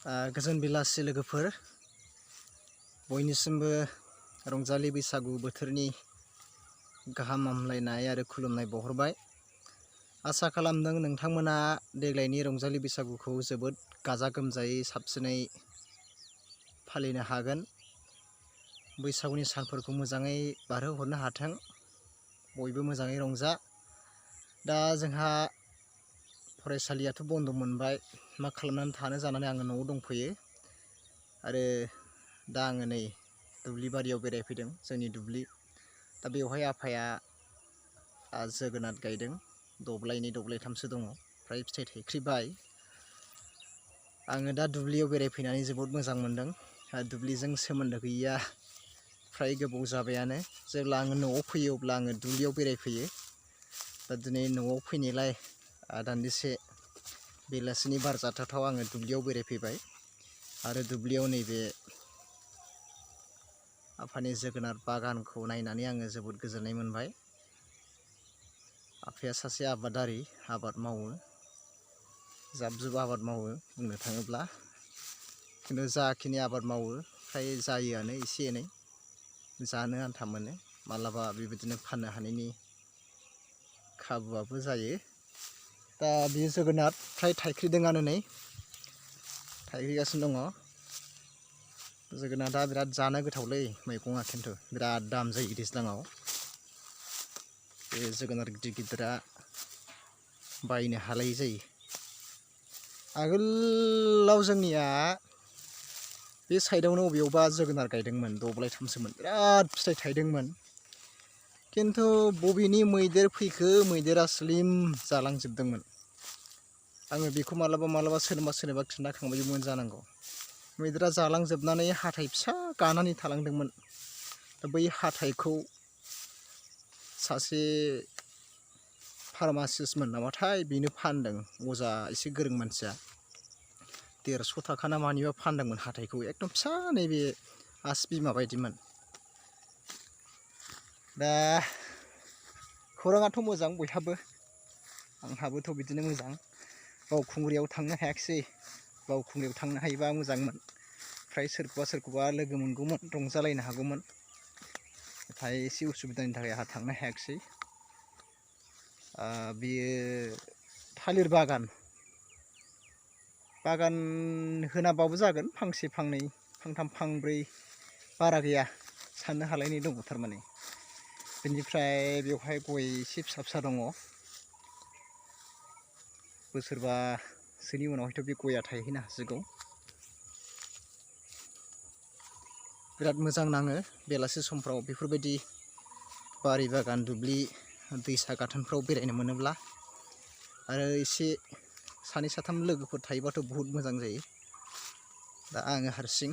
गोजोन बेलासि लोगोफोर बयनिसिमबो रंजालि बैसागु बोथोरनि गाहाम हामलायनाय आरो खुलुमनाय बावहरबाय। आसा खालामदों नोंथांमोना देग्लायनि रंजालि बैसागुखौ जोबोद गाजा गोमजायै साबसिनै फालिनो हागोन। बैसागुनि सानफोरखौ मोजाङै बारहोहरनो हाथों, बयबो मोजाङै रंजा। दा जोंहा फरायसालियाथ' बन्द मोनबाय, मा खालामनानै थानो जानानै आङो न'आव दंफैयो। आरो दा आङो नै दुब्लि बारियाव बेरायफैदों, जोंनि दुब्लि। दा बेवहाय आफाया जोगोनार गायदों, दब्लायनै दब्लायथामसो दङ, फ्राय फिथाइ थाइख्रिबाय। आङो दा दुब्लियाव बेरायफैनानै जोबोद मोजां मोनदों। दुब्लिजों सोमोन्दो गैया फ्राय गोबाव जाबायानो। जेब्ला आङो न'आव फैयो अब्ला आङो दुब्लियाव बेरायफैयो। दा दिनै न'आव फैनायलाय दान्दिसे बेलासिनि बार जाथावथाव आङो दुब्लियाव बेरायफैबाय। आरो दुब्लियाव नैबे आफानि जोगोनार बागानखौ नायनानै आङो जोबोद गोजोननाय मोनबाय। आफाया सासे आबादारि, आबाद मावो, जाब जुब आबाद मावो बुंनो थाङोब्ला। खिन्थु जाखिनि आबाद मावो फ्राय जायोआनो, एसे एनै जानो आन्था मोनो। मालाबा बेबायदिनो फाननो हानायनि खाबुआबो जायो। दा बेयो जोगोनार फ्राय थाइख्रिदोंआनो, नै थाइख्रिगासिनो दङ। जोगोनारा बिराद जानो गोथावलै मैगङा, खिन्थु बिराद दाम जायो दैज्लाङाव। बे जोगोनार गिदिर गिदिरा बायनो हालायै जायो। आगोलाव जोंनिया बे साइडआवनो अबेयावबा जोगोनार गायदोंमोन, दब्लायथामसोमोन, बिराद फिथाइ थाइदोंमोन। खिन्थु बबेनि मैदेर फैखो, मैदेरा स्लिम जालांजोबदोंमोन। आङो बेखौ मालाबा सोरनोबा खिन्थाखांबायमोन जानांगौ। मैदेरा जालांजोबनानै हाथाइ फिसा गानानै थालांदोंमोन। दा बै हाथाइखौ सासे फार्मासिस्टमोन नामाथाय, बेनो फानदों। अजा एसे गोरों मानसिया 150 थाखा ना मानिबा फानदोंमोन हाथाइखौ। एकदम फिसा, नैबे आसि बिमा बायदिमोन। दा खौराङाथ' मोजां बयहाबो, आंहाबोथ' बिदिनो मोजां। बावखुंग्रियाव थांनो हायाखिसै। बावखुंग्रियाव थांनो हायोबा मोजांमोन। फ्राय सोरखौबा लोगो मोनगौमोन, रंजालायनो हागौमोन। नाथाय एसे उसुबिदानि थाखाय आंहा थांनो हायाखिसै। बेयो थालिर बागान होनाबाबो जागोन, फांसे फांनै फांथाम फांब्रै बारा गैया, साननो हालायनाय दङ थारमाने। बेनिफ्राय बेवहाय गय एसे फिसा फिसा दङ। बोसोरबासोनि उनावहायथ' बे गया थायहैनो हासिगौ। बिराद मोजां नाङो बेलासि समफ्राव बेफोरबायदि बारि बागान, दुब्लि, दैसा गाथोनफ्राव बेरायनो मोनोब्ला। आरो एसे सानै साथाम लोगोफोर थायोबाथ' बहुद मोजां जायो। दा आङो हारसिं